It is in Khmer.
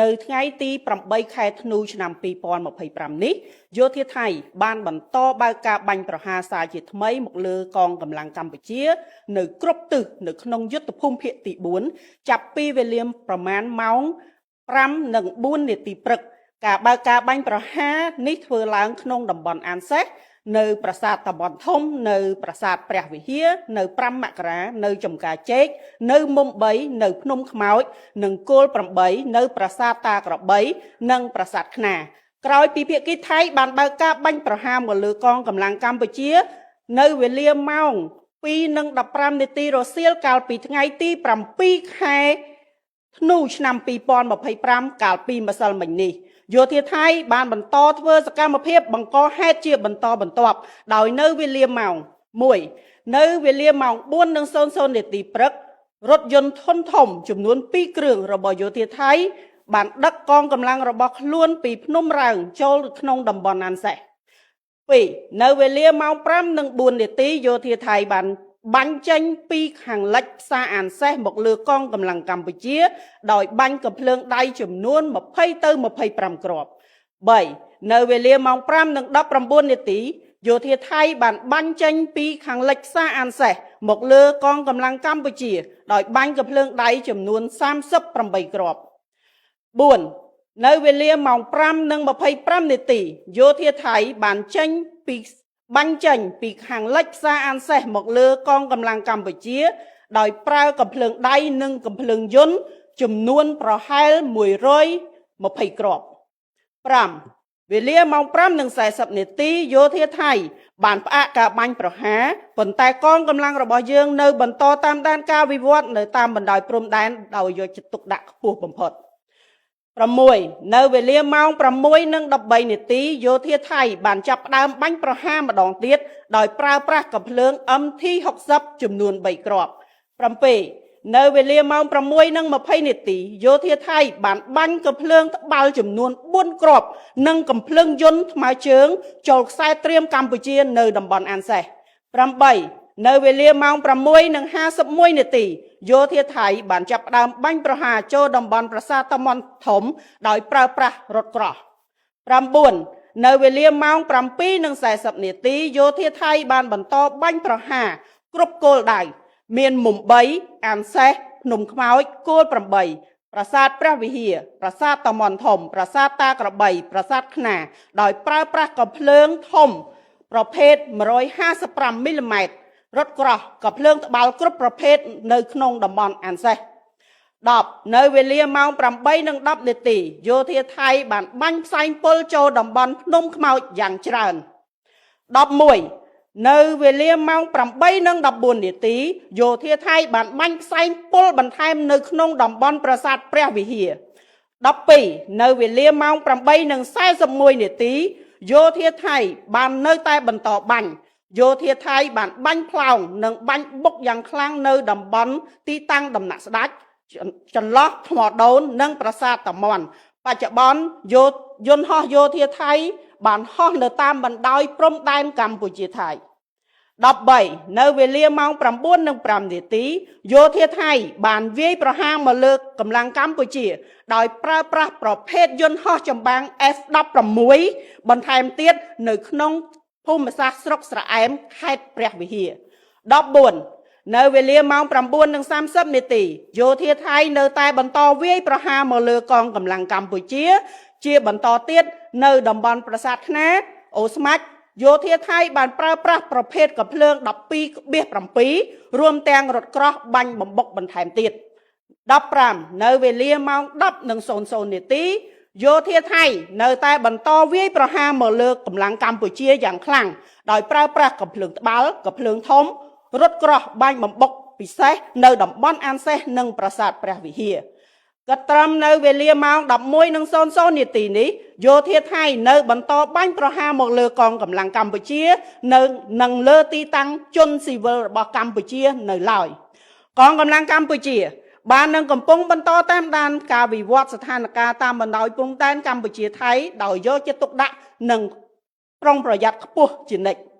នៅថ្ងៃទី8ខែធ្នូឆ្នាំ2025នេះយោធាថៃបានបន្តបើកការបាញ់ប្រហារសារជាថ្មីមកលើកងកម្លាំងកម្ពុជា នៅគ្រប់ទិសនៅក្នុងយុទ្ធភូមិភាគទី4ចាប់ពីវេលាប្រមាណម៉ោង5:04នាទីព្រឹកការបើកការបាញ់ប្រហារនេះធ្វើឡើងក្នុងតំបន់អានសេះនៅប្រាសាទតំបន់ធំនៅប្រាសាទព្រះវិហារនៅ5មករានៅចំការចេកនៅមុំ3នៅភ្នំខ្មោចនិងគោល8នៅប្រាសាទតាក្របីនិងប្រាសាទខ្នាក្រោយពីភាគីថៃបានបើកការបាញ់ប្រហារមកលើកងកម្លាំងកម្ពុជា នៅវេលាម៉ោង2:15នាទីរសៀលកាលពីថ្ងៃទី7ខែធ្នូឆ្នាំ2025កាលពីម្សិលមិញនេះយោធាថៃបានបន្តធ្វើសកម្មភាពបង្កហេតុជាបន្តបន្ទាប់ដោយនៅវេលាម៉ោង1នៅវេលាម៉ោង4:00នាទីព្រឹករថយន្តធុនធំចំនួន2គ្រឿងរបស់យោធាថៃបានដឹកកងកម្លាំងរបស់ខ្លួនពីភ្នំរើងចូលក្នុងតំបន់អានសេះ2នៅវេលាម៉ោង5:04នាទីយោធាថៃបានបាញ់ចេញពីខាងលិចផ្សារអានសេះមកលើកងកម្លាំងកម្ពុជា ដោយបាញ់កំភ្លើងដៃចំនួន20ទៅ25គ្រាប់3នៅវេលាម៉ោង5:19នាទីយោធាថៃបានបាញ់ចេញពីខាងលិចផ្សារអានសេះមកលើកងកម្លាំងកម្ពុជា ដោយបាញ់កំភ្លើងដៃចំនួន38គ្រាប់4នៅវេលាម៉ោង5:25នាទីយោធាថៃបានចេញពីបាញ់ចេញពីខាងលិចផ្សារអានសេះមកលើកងកម្លាំងកម្ពុជា ដោយប្រើកំភ្លើងដៃនិងកំភ្លើងយន្តចំនួនប្រហែល120គ្រាប់5វេលាម៉ោង5:40នាទីយោធាថៃបានផ្អាកការបាញ់ប្រហារប៉ុន្តែកងកម្លាំងរបស់យើងនៅបន្តតាមដានការវិវត្តនៅតាមបណ្ដោយព្រំដែនដោយយកចិត្តទុកដាក់ខ្ពស់បំផុត6នៅវេលាម៉ោង6:13នាទីយោធាថៃបានចាប់ផ្ដើមបាញ់ប្រហារម្ដងទៀតដោយប្រើប្រាស់កាំភ្លើង MT60 ចំនួន3គ្រាប់7នៅវេលាម៉ោង6:20នាទីយោធាថៃបានបាញ់កាំភ្លើងត្បាល់ចំនួន4គ្រាប់និងកាំភ្លើងយន្តថ្មើរជើងចូលខ្សែត្រៀមកម្ពុជានៅតំបន់អានសេះ8នៅវេលាម៉ោង6:51នាទីយោធាថៃបានចាប់ផ្ដើមបាញ់ប្រហារចូលតំបន់ប្រាសាទតាមាន់ធំដោយប្រើប្រាស់រថក្រោះ9នៅវេលាម៉ោង7:40នាទីយោធាថៃបានបន្តបាញ់ប្រហារគ្រប់គោលដៅមានមុំ3អានសេះភ្នំខ្មោចគោល8ប្រាសាទព្រះវិហារប្រាសាទតាមាន់ធំប្រាសាទតាក្របីប្រាសាទខ្នាដោយប្រើប្រាស់កាំភ្លើងធំប្រភេទ155មីលីម៉ែត្ររថក្រោះកាំភ្លើងត្បាល់គ្រប់ប្រភេទនៅក្នុងតំបន់អានសេះ10នៅវេលាម៉ោង8:10នាទីយោធាថៃបានបាញ់ផ្សែងពុលចូលតំបន់ភ្នំខ្មោចយ៉ាងច្រើន11នៅវេលាម៉ោង8:14នាទីយោធាថៃបានបាញ់ផ្សែងពុលបន្ថែមនៅក្នុងតំបន់ប្រាសាទព្រះវិហារ12នៅវេលាម៉ោង8:41នាទីយោធាថៃបាននៅតែបន្តបាញ់យោធាថៃបានបាញ់ផ្លោងនិងបាញ់បុកយ៉ាងខ្លាំងនៅតំបន់ទីតាំងដំណាក់ស្ដេចចន្លោះថ្មដូននិងប្រាសាទតាមាន់បច្ចុប្បន្នយោយន្តហោះយោធាថៃបានហោះនៅតាមបណ្ដោយព្រំដែនកម្ពុជាថៃ13នៅវេលាម៉ោង9:05នាទីយោធាថៃបានវាយប្រហារមកលើកម្លាំងកម្ពុជា ដោយប្រើប្រាស់ប្រភេទយន្តហោះចម្បាំង F16 បន្ថែមទៀតនៅក្នុងភូមិសាស្ត្រស្រុកស្រអែមខេត្តព្រះវិហារ14នៅវេលាម៉ោង9:30នាទីយោធាថៃនៅតែបន្តវាយប្រហារមកលើកងកម្លាំងកម្ពុជា ជាបន្តទៀតនៅតំបន់ប្រាសាទខ្នាអូស្មាច់យោធាថៃបានប្រើប្រាស់ប្រភេទកាំភ្លើង12.7រួមទាំងរថក្រោះបាញ់បំបុកបន្ថែមទៀត15នៅវេលាម៉ោង10:00នាទីយោធាថៃនៅតែបន្តវាយប្រហារមកលើកម្លាំងកម្ពុជាយ៉ាងខ្លាំងដោយប្រើប្រាស់កាំភ្លើងត្បាល់កាំភ្លើងធំរថក្រោះបាញ់បំបុកពិសេសនៅតំបន់អានសេះនិងប្រាសាទព្រះវិហារក៏ត្រឹមនៅវេលាម៉ោង11:00នាទីនេះយោធាថៃនៅបន្តបាញ់ប្រហារមកលើកងកម្លាំងកម្ពុជានៅនឹងលើទីតាំងជនស៊ីវិលរបស់កម្ពុជានៅឡើយកងកម្លាំងកម្ពុជាបាននឹងកំពុងបន្តតាមដានការវិវត្តស្ថានភាពតាមបណ្ដោយព្រំដែនកម្ពុជាថៃដោយយកចិត្តទុកដាក់និងប្រុងប្រយ័ត្នខ្ពស់ជានិច្ច។